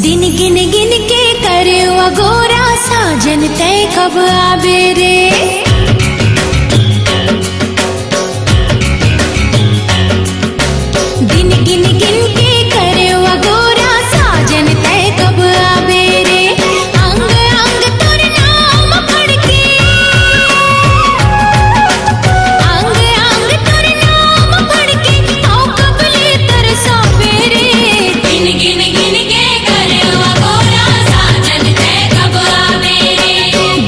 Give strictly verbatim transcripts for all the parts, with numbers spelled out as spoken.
दिन गिन गिन के करे अगोरा, साजन तैं कब आबे रे। दिन गिन गिन के करे अगोरा, साजन तैं कब आबे रे। अंग अंग तोर नाम पढ़ के, अंग अंग तोर नाम पढ़ के, आओ कब ले तरसाबे रे। दिन गिन गिन के करे अगोरा, साजन तैं कब आबे रे।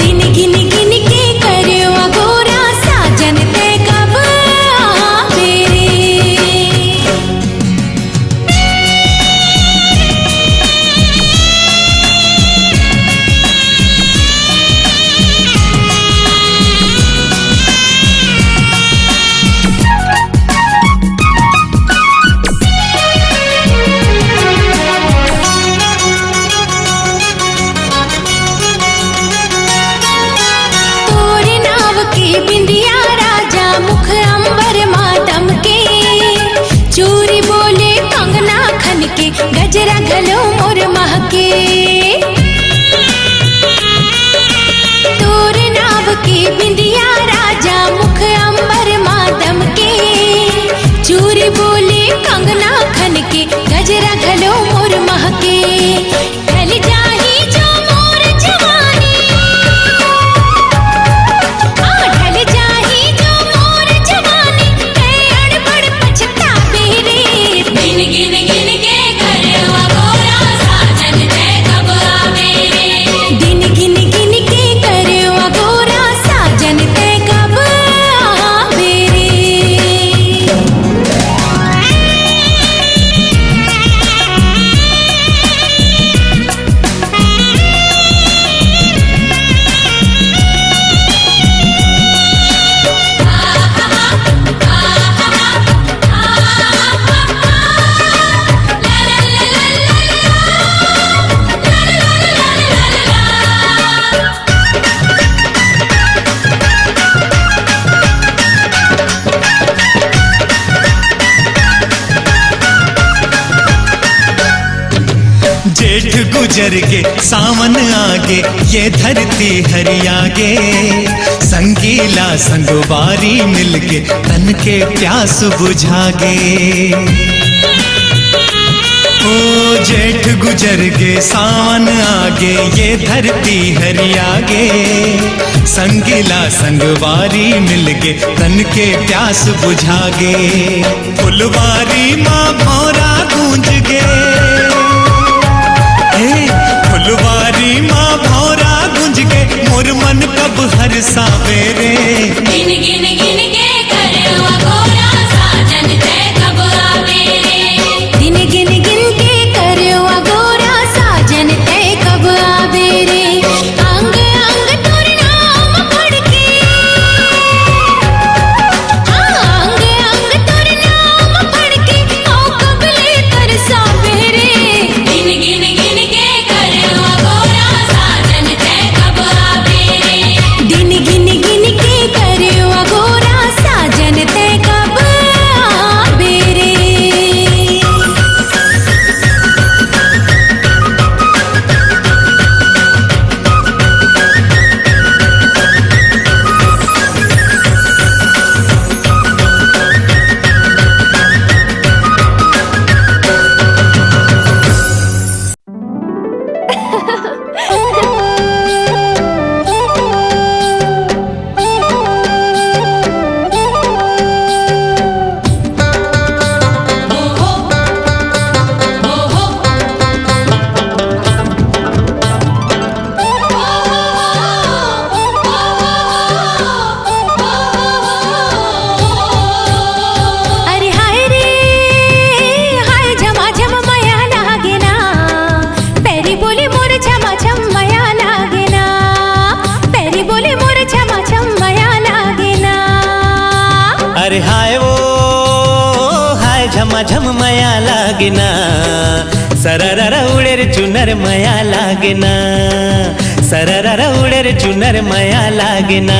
दिन गिन गिन के करे अगोरा, साजन तैं कब आबे रे। तोर नाव के बिंदिया राजा, मुख अंबर मा दमके। चूरी बोले कंगना खनके, गजरा घलो मोर महके। तोर नाव के बिंदिया राजा, मुख अंबर मा दमके। चूरी बोले कंगना खनके, गजरा घलो मोर महके। ढल जाही जो मोर जवानी, आ, ढल जाही जो मोर जवानी, तैं अड़बड़ पछताबे रे। दिन गिन गिन के करे अगोरा, साजन तैं कब आबे रे। दिन गिन गिन के करे अगोरा, साजन तैं कब आबे रे। जेठ गुजर गे, सावन आगे, ये धरती हरिया गे। संगीला संगवारी मिलके, तन के प्यास बुझा गे। ओ जेठ गुजर गे, सावन आगे, ये धरती हरिया गे। संगीला संगवारी मिलके, तन के प्यास बुझा गे। फुलवारी मा भौंरा गूंज गे, हे, फुलवारी मा भौंरा गूंज गे, मोर मन कब हरसाबे रे। दिन गिन गिन के करे अगोरा, साजन तैं कब आबे रे। दिन गिन गिन के करे अगोरा, साजन तैं कब आबे रे। अंग अंग तोर नाम पढ़ के, हाँ, अंग अंग तोर नाम पढ़ के, आओ कब ले तरसाबे रे। दिन गिन गिन के करे अगोरा, साजन तैं कब आबे रे। दिन गिन गिन के करे अगोरा, साजन तैं कब झम मया लागे ना, सररर उड़े रे चुनर मया लागे ना, सररर उड़े रे चुनर मया लागे ना।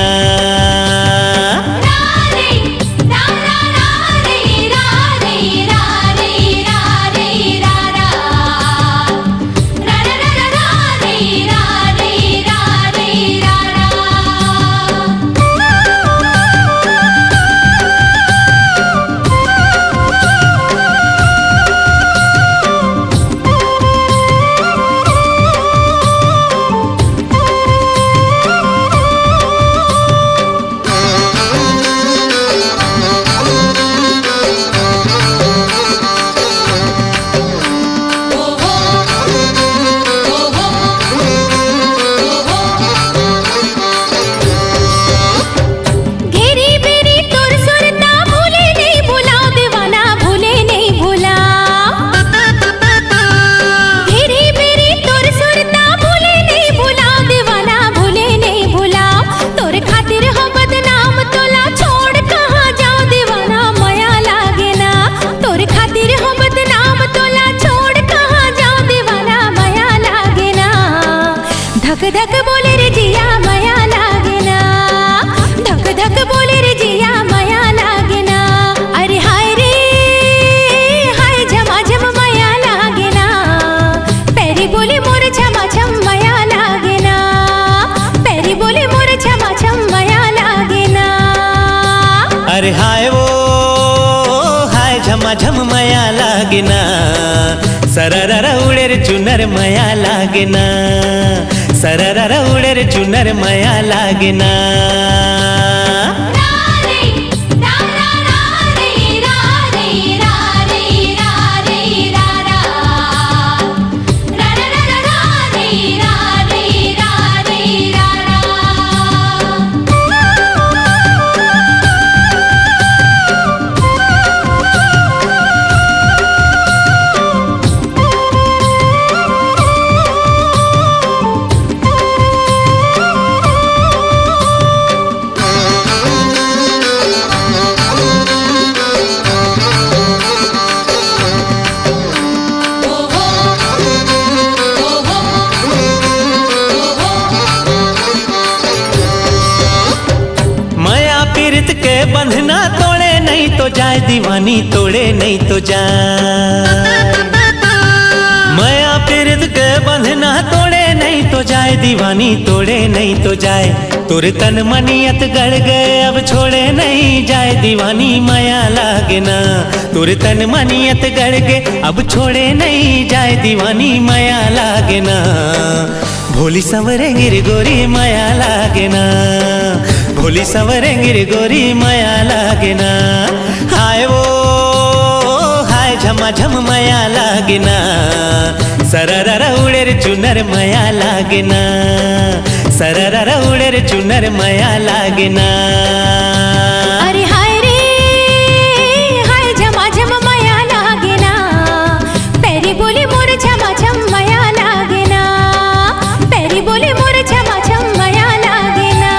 घेरी बेरी तोर सुरता भूले नहीं भुलाओ दीवाना, भूले नहीं भुलाओ। घेरी बेरी तोर सुरता भूले नहीं भुलाओ दीवाना, भूले नहीं भुलाओ। तोर खातिर हो बदनाम तोला छोड़ कहाँ जाओ दीवाना, मया लागे ना। तोर खातिर हो बदनाम तोला छोड़ कहाँ जाओ दीवाना, मया लागे ना। धक धक बोले रे जिया मया लागे ना, धक धक बोले रे जिया मया लागे ना। अरे हाय रे, हाय झमाझम मया लागे ना। पैरी बोले मोर झमाझम मया लागे ना, पैरी बोले मोर झमाझम मया लागे ना। अरे हाय वो, हाय झमाझम मया लागे ना, सररर उड़े रे चुनर मया लागे ना, सररर उड़े रे चुनर मया लागे ना। मया पीरित के बंधना तोड़े नहीं तो जाए दीवानी, तोड़े नहीं तो जाए। मया पीरित के बंधना तोड़े नहीं तो जाए दीवानी, तोड़े नहीं तो जाए। तोर तन मनियत गड़ गए अब छोड़े नहीं जाए दीवानी, मया लागे ना। तोर तन मनियत गड़ गए अब छोड़े नहीं जाए दीवानी, मया लागे ना। भोली संवरे गिर गोरी मया लागे ना, भोली संवरे गिर गोरी मया लागे ना। हाय वो, हाय झमाझम मया लागे ना, सररर उड़े रे चुनर मया लागे ना, सररर उड़े रे चुनर मया लागे ना। अरे हाय रे, हाय झमाझम मया लागे ना, पैरी बोली मोर झमाझम मया लागे ना, पैरी बोली मोर झमाझम मया लागे ना।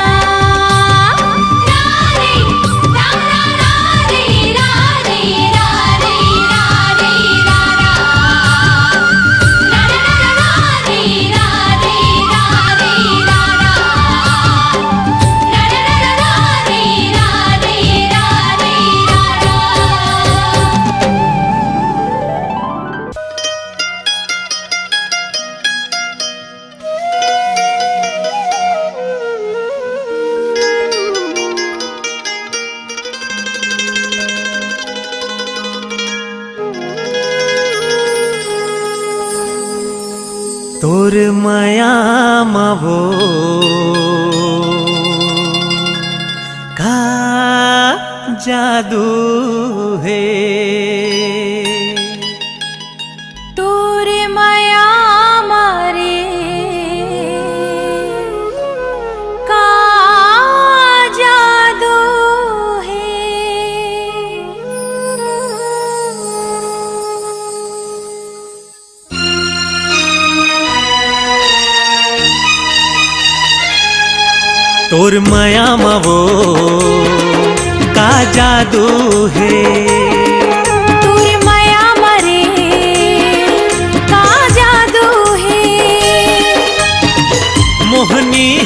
तोर मया म वो का जादू हे। तोर मया मारे का जादू हे। तोर मया म वो का जादू हे। तोर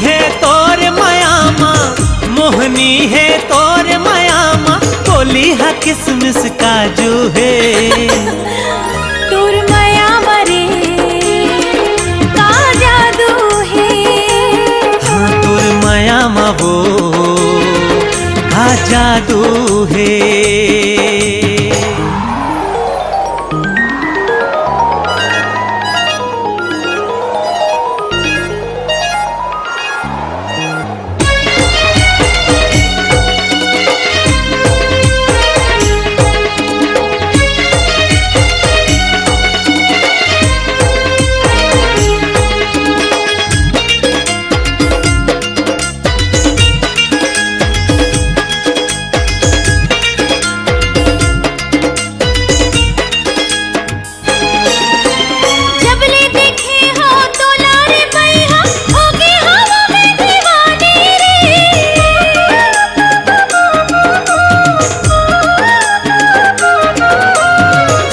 हे तोर मया मा, मोहनी हे तोर मया मा, बोली हा किसमिस काजू हे। तोर मया मा रे, का जादू हे। हाँ, तोर मया मा वो, का जादू हे। जब ले देखे हो तोला रे बइहा, होगे हवा में दीवानी रे।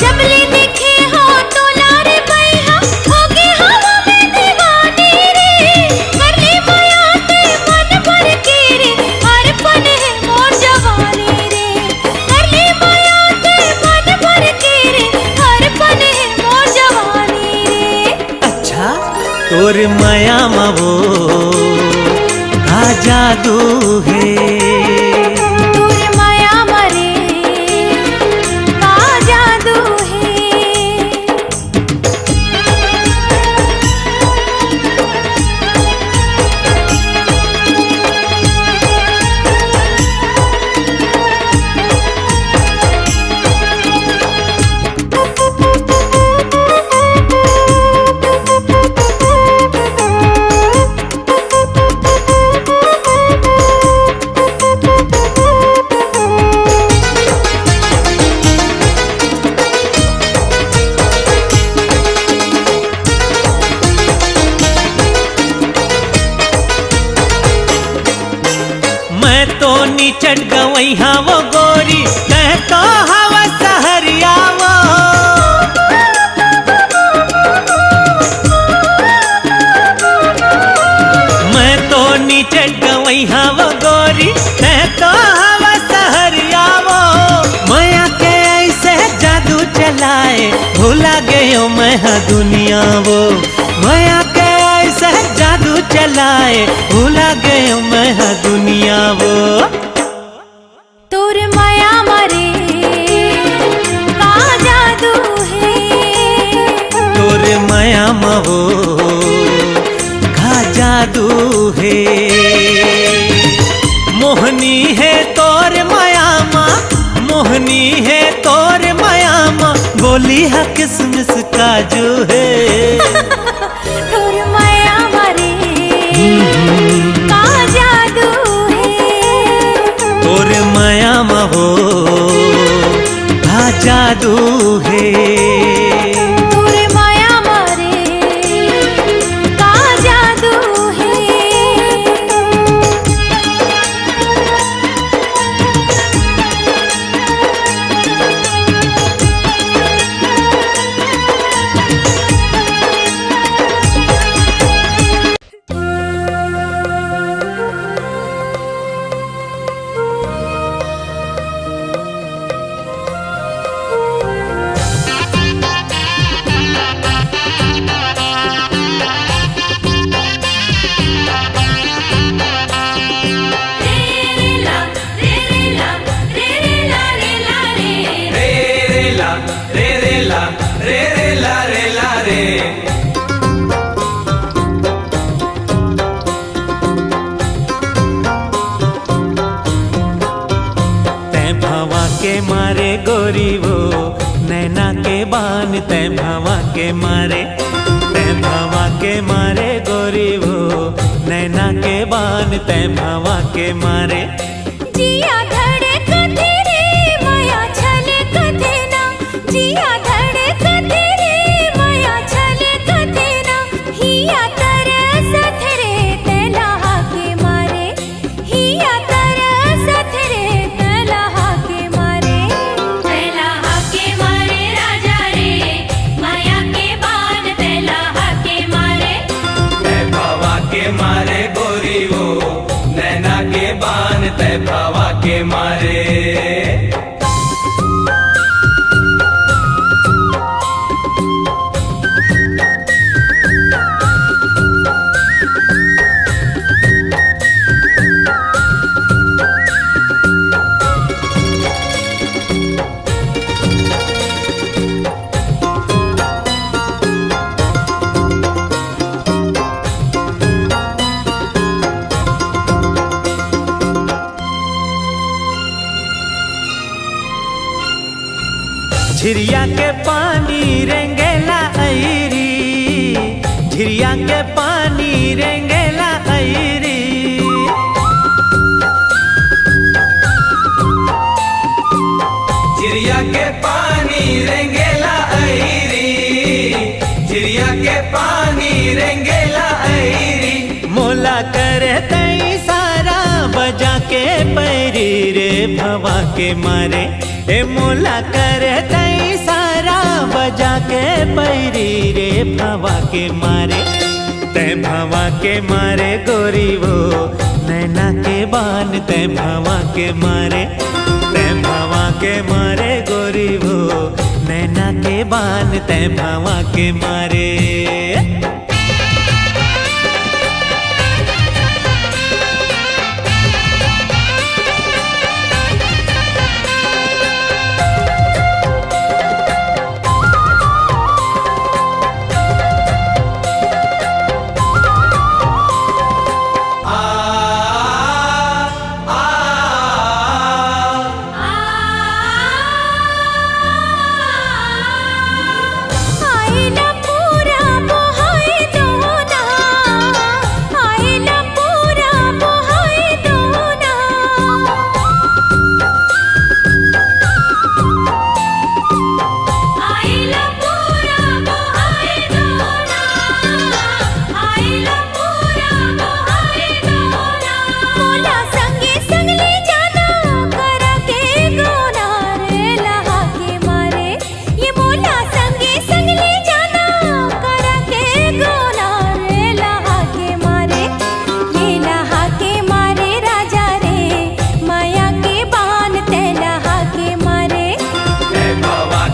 जब ले देखे हो तोला रे बइहा, होगे हवा में दीवानी रे। कर ले मया ते मन भर के रे, अर्पण हे मोर जवानी रे। कर ले मया ते मन भर के रे, अर्पण हे मोर जवानी रे। अच्छा, तोर मया मा वो का जादू हे? तोर मया मा रे का जादू हे? मैं तो निचट गवई हाँ वो गोरी, तैं तो हवा सहरिया वो। मैं तो निचट गवई हाँ वो गोरी, तैं तो हवा सहरिया वो। मया के ऐसे जादू चलाए, भुला गयो मैं हाँ दुनिया वो। मया के ऐसे जादू चलाए, भुला गयो मैं हाँ दुनिया वो। तोर मया मा रे का जादू हे? तोर मया मा वो का जादू हे? मोहनी हे तोर मया मा, मोहनी हे तोर मया मा, बोली हा किसमिस काजू हे। तोर मया मा रे का जादू हे? तोर मया मा वो का जादू हे? तोर मया मा रे का जादू हे? रे रे ला, रे रे ला, रे रे ला, रे ला रे। रे रे ला, रे रे ला, रे रे ला, रे ला रे। तैं भवा के मारे गोरी वो, नैना के बान तैं भवा के मारे। तैं भवा के मारे गोरी वो, नैना के बान तैं भवा के मारे। जिया धड़कथे रे, मया छलकथे ना। जिया धड़कथे रे, मया छलकथे ना। हिया तरसथे रे, तैं लहा के मारे। हिया तरसथे रे, तैं लहा के मारे। तैं लहा के मारे राजा रे, मया के बान तैं लहा के मारे। तैं भवा के मारे हवा के मारे। झिरिया के पानी रेंगेला अइरी, झिरिया के पानी रेंगेला अइरी। झिरिया के पानी रेंगेला अइरी, झिरिया के पानी रेंगेला अइरी। मोला करे तैं इशारा बजा के पैरी रे भवा के मारे। ए मोला करे तैं इशारा बजा के पैरी रे भवा के मारे। तैं भवा के मारे गोरी वो नैना के बान, तैं भवा के मारे, तैं भवा के मारे गोरी वो नैना के बान, तैं भवा के मारे।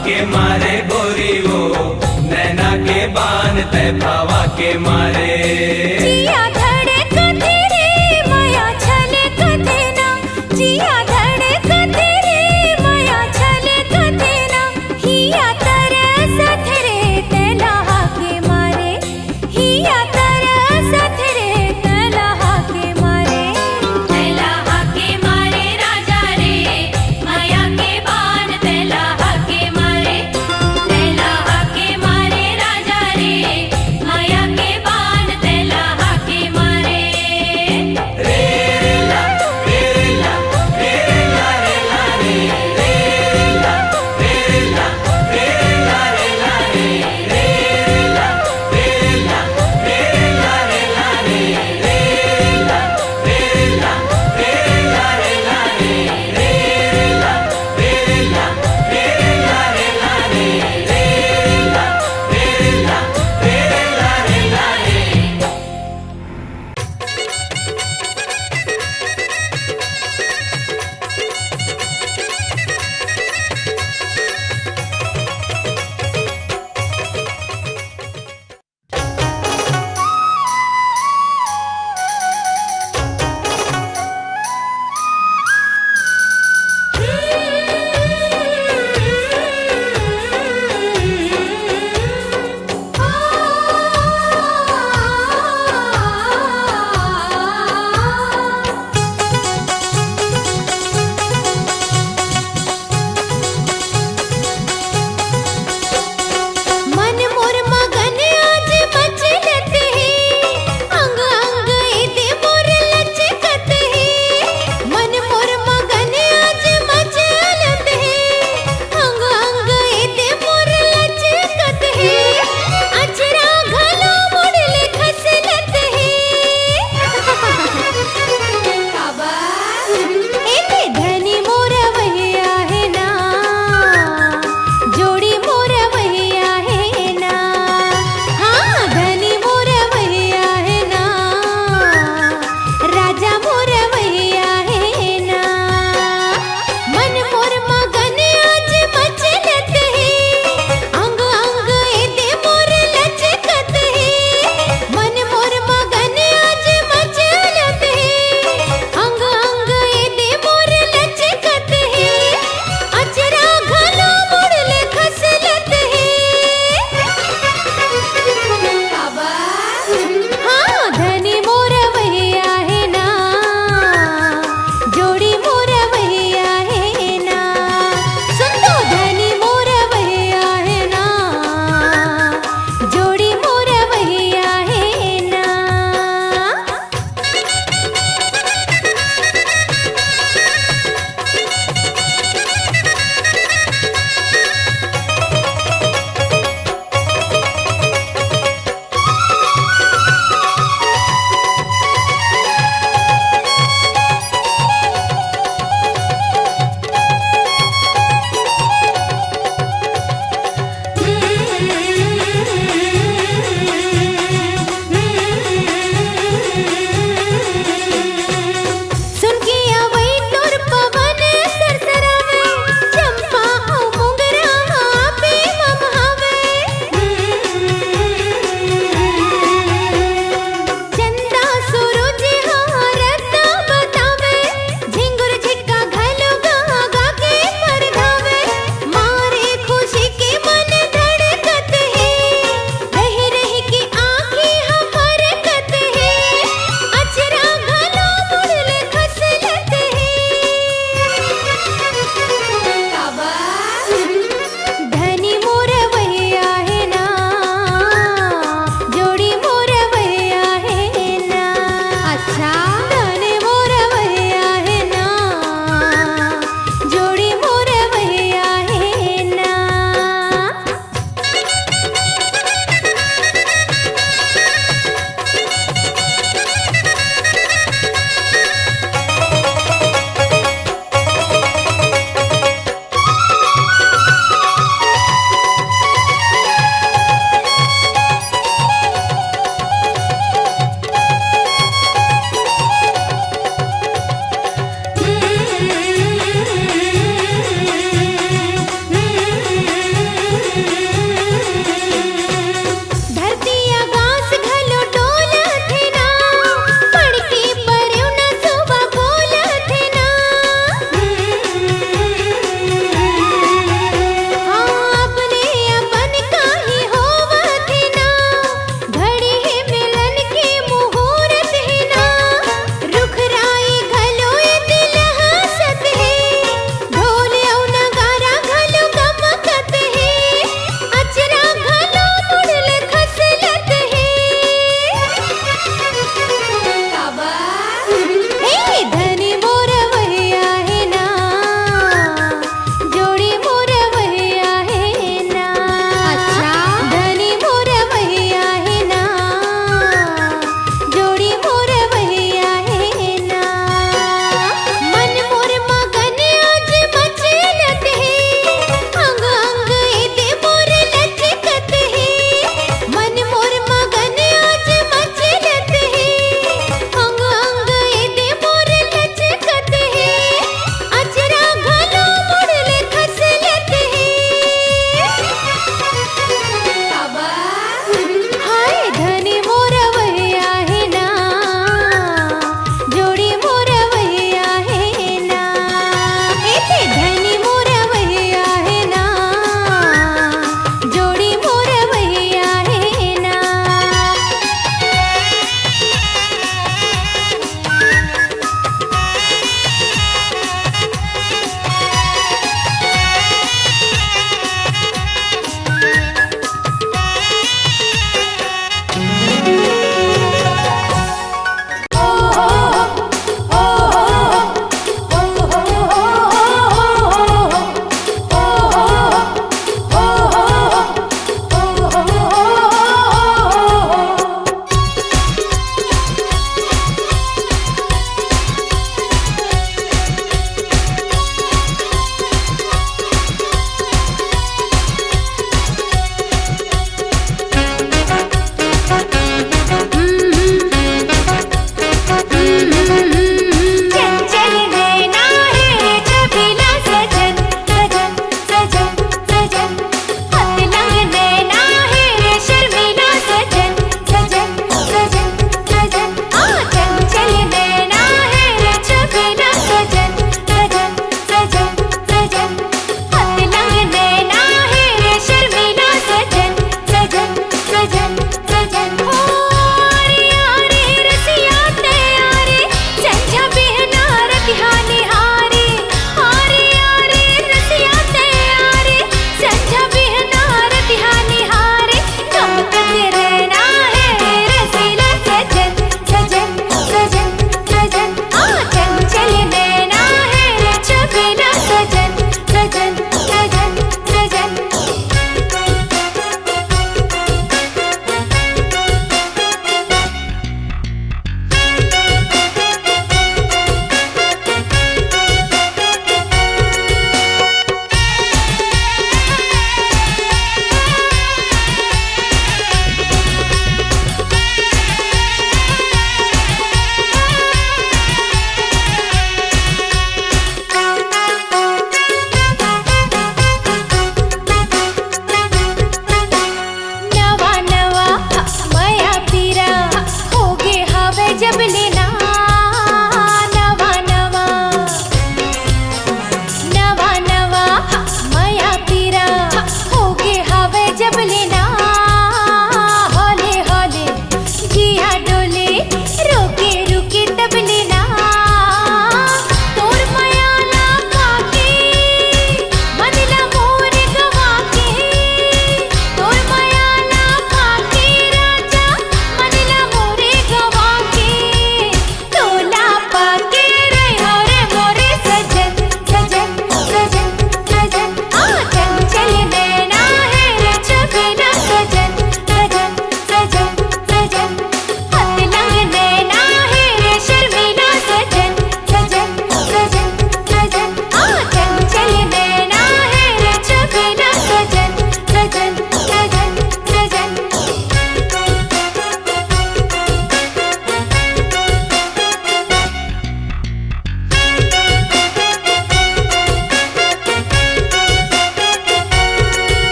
के मारे गोरी वो नैना के बान, तैं भवा के मारे। जिया धड़कथे रे, मया छलकथे ना। जिया धड़कथे रे, मया छलकथे ना। हिया तरसथे रे, तैं लहा के मारे। हिया तरसथे रे, तैं लहा के मारे। तैं लहा के मारे राजा रे, मया के बान तैं लहा के मारे। तैं लहा के मारे राजा रे, मया के बान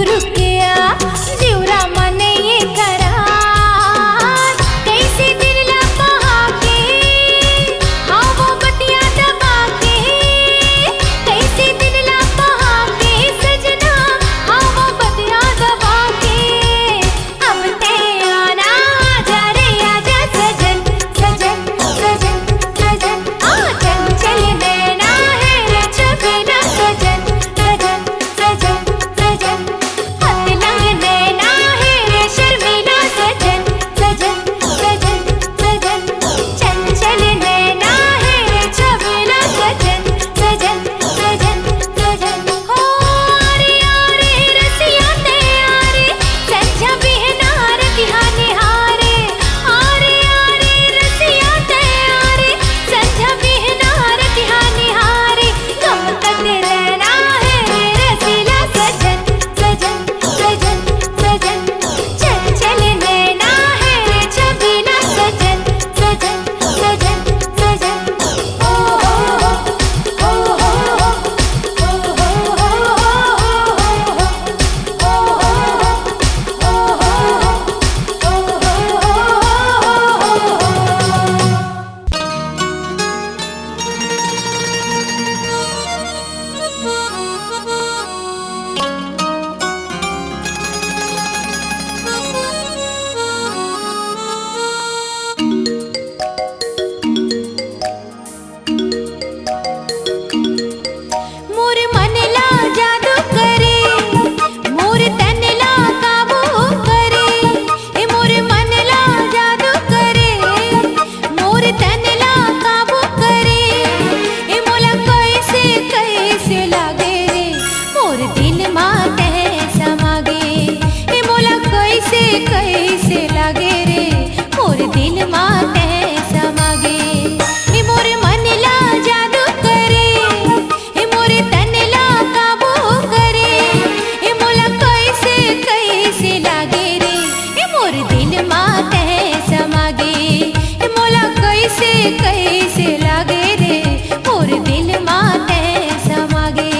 लुकिया, जिउरा मन ये करार, कइसे दिल ला पहा के, हाँ वो बतिया दबा के, कइसे दिल ला पहा के, सजना, हाँ वो बतिया दबा के। अब ते आना, आजा रे आजा सजन, सजन, सजन, सजन। आ चंचल नैना है रे छबीला सजन, सजन, सजन, सजन। अतलंग नैना है रे शर्मीला सजन, सजन, सजन, सजन। चंचल नैना है रे छबीला सजन, सजन, सजन, सजन। हो रे, आ रे, रसिया ते आ रे, संझा बिहना रतिहा निहारे। आ रे, आ रे, रसिया ते आ रे, संझा बिहना रतिहा निहारे। गमकत नैना है रे रसीला सजन, सजन, सजन, सजन। चंचल नैना है रे छबीला सजन, सजन, सजन, सजन। ओ हो हो, ओ हो हो, ओ हो हो, ओ हो हो, ओ हो हो, ओ हो हो, ओ हो हो। मोर मन ला जादू करे, मोर तन ला काबू करे। ए मोर मन ला जादू करे, मोर तन ला काबू करे। ए मोला कइसे, कइसे लागे रे, मोर दिल मा तैं समा गे। ए मोला कइसे, कइसे लागे रे, मोर दिल मा तैं समा गे। ए मोर मन ला जादू करे, ए मोर तन ला काबू करे। ए मोला कइसे, कइसे लागे रे, ए मोर दिल मा तैं समा गे। ए मोला कइसे, कइसे लागे रे, मोर दिल मा तैं समा गे।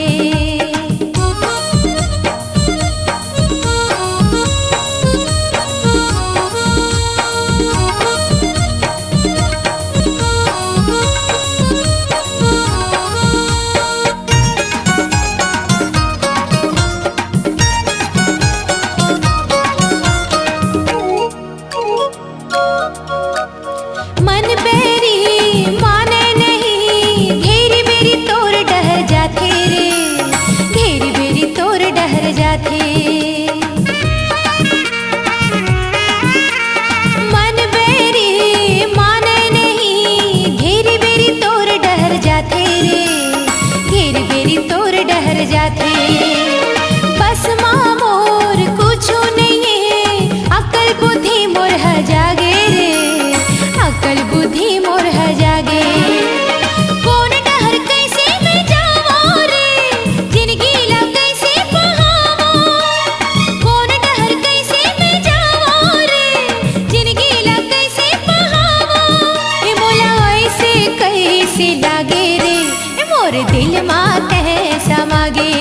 मन बैरी माने नहीं, घेरी बेरी तोर डहर जाथे रे, घेरी बेरी तोर डहर जाथे। मन बैरी माने नहीं, घेरी बेरी तोर डहर जाथे रे, घेरी बेरी तोर डहर जाथे। बस मा मोर कुछु नइये, अकल बुद्धि मोर ह जागे रे, अकल बुद्धि मोर ह जागे। कोन डहर कइसे मैं जावं रे, जिनगी ला कइसे पहावं? कोन डहर कइसे मैं जावं रे, जिनगी ला कइसे पहावं? ए मोला अइसे कइसे लागे रे, ए मोर दिल मा तैं समा गे।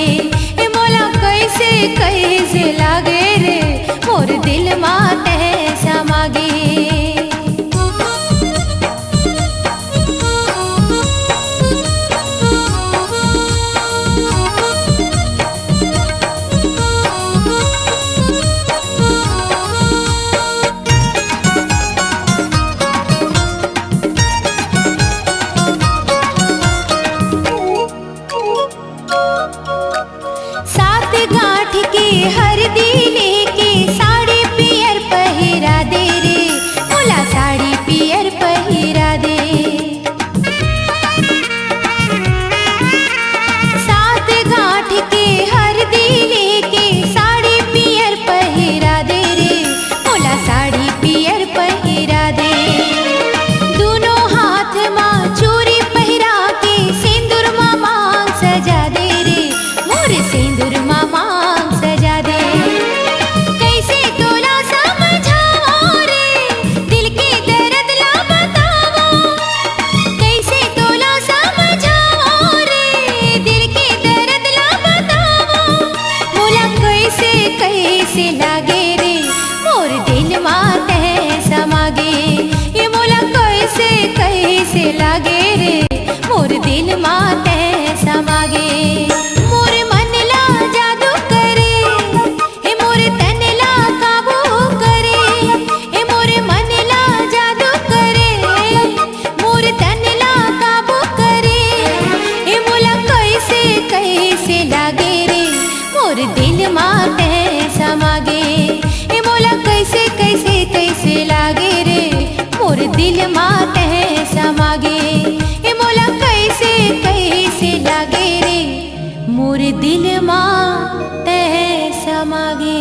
कइसे लागे रे, मोर दिल मा तैं समा गे। ये मोला कइसे, कइसे लागे रे, मोर दिल मा तैं समा गे। मोर मन ला जादू करे, हे मोर तन ला काबू करे, हे मोर मन ला जादू करे, मोर तन ला काबू करे। हे मोला कइसे, कइसे लागे रे, मोर दिल मा तैं समा गे। हे मोला कइसे, कइसे, कइसे लागे रे, मोर दिल मा तैं समा गे। हे मोला कइसे, कइसे लागे रे, मोर दिल मा तैं समा गे।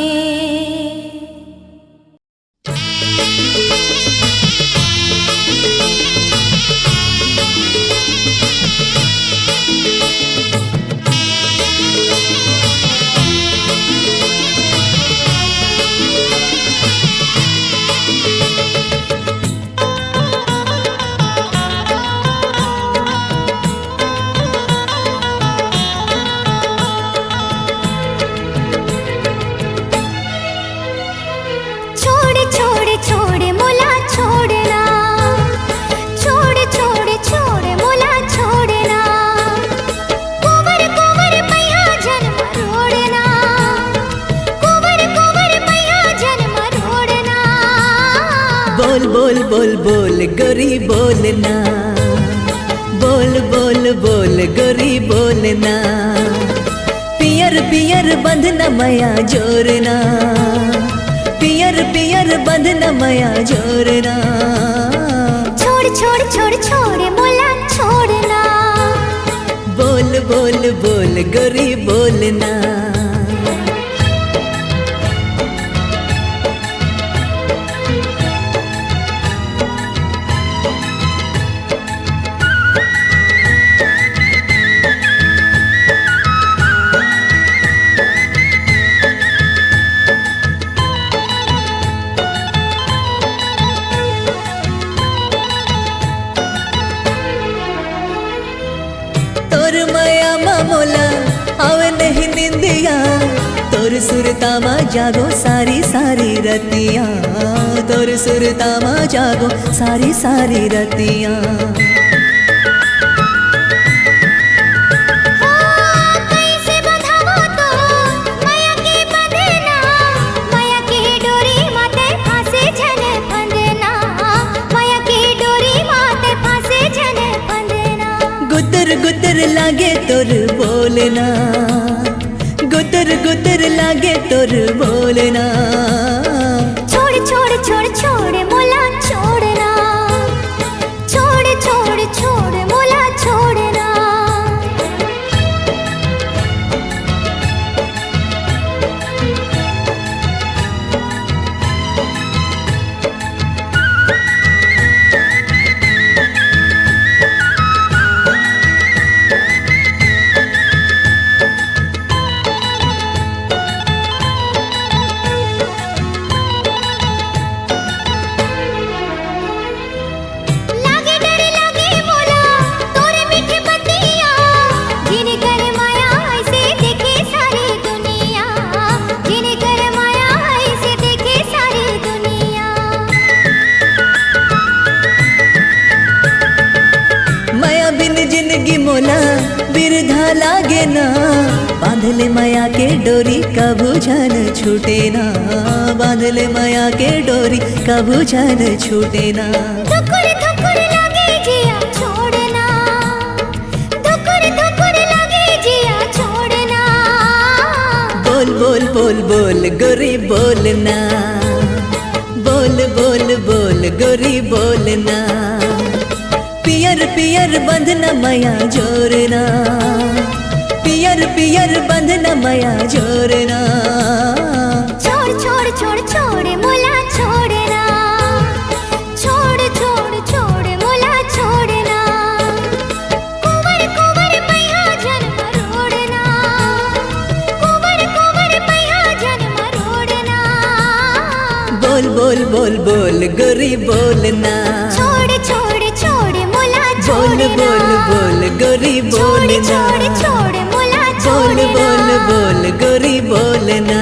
छोड़, छोड़, छोड़, मोला छोड़ना। छोड़, छोड़, छोड़, मोला छोड़ना। कुंवर, कुंवर, पैया जन मरोड़ना। कुंवर, कुंवर, पैया जन मरोड़ना। बोल, बोल, बोल, बोल, गोरी बोलना। बोल, बोल, बोल, गोरी बोलना। पियर पियर बंधना मया जोरना, पियर पियर बंधना मया जोरना। छोड़, छोड़, छोड़, छोड़, मोला छोड़ना। बोल, बोल, बोल, गोरी बोलना। तोर मया मा मोला आवे नहीं निंदिया, तोर सुरता मा जागों सारी सारी रतिया, तोर सुरता मा जागों सारी सारी रतिया। हो, कइसे बंधावों तोर मया के बंधना, मया के डोरी मा तैं फांसे झन फंदना, मया के डोरी मा तैं फांसे झन फंदना। गुतर गुतर लागे तोर बोलना, गुतर गुतर लागे तोर बोलना। छोड़, छोड़, छोड़, छोड़, मोला छोड़ना। छोड़, छोड़, छोड़, मोला छोड़ना। लागे डर लागे मोला तोर मीठ बतिया, जिनकर मया अइसे देखे सारी दुनिया, जिनकर मया अइसे देखे सारी दुनिया। मया बिन जिनगी मोला बिरधा लागे ना, बांध ले मया के डोरी कभू झन छूटे ना, बांध ले मया के डोरी कभू झन छूटे ना। धुकुर धुकुर लागे जिया छोड़ना, धुकुर धुकुर लागे जिया छोड़ना। बोल बोल बोल बोल गोरी बोलना, बोल बोल बोल गोरी बोलना। पियर पियर बंधना मया जोरना, पियर पियर बंधना मया जोरना। छोड़ छोड़ छोड़ छोड़ मोला छोड़ना, छोड़ छोड़ छोड़ मोला छोड़ना। कुंवर कुंवर पैया जन मरोड़ना, कुंवर कुंवर पैया जन मरोड़ना। बोल बोल बोल बोल गोरी बोलना। छोड़ छोड़ छोड़ मोला बोल छोड़ना। बोल बोल गोरी छोड़ बोलना। छोड़ छोड़ मोला बोल छोड़ना। बोल बोल गोरी बोलना।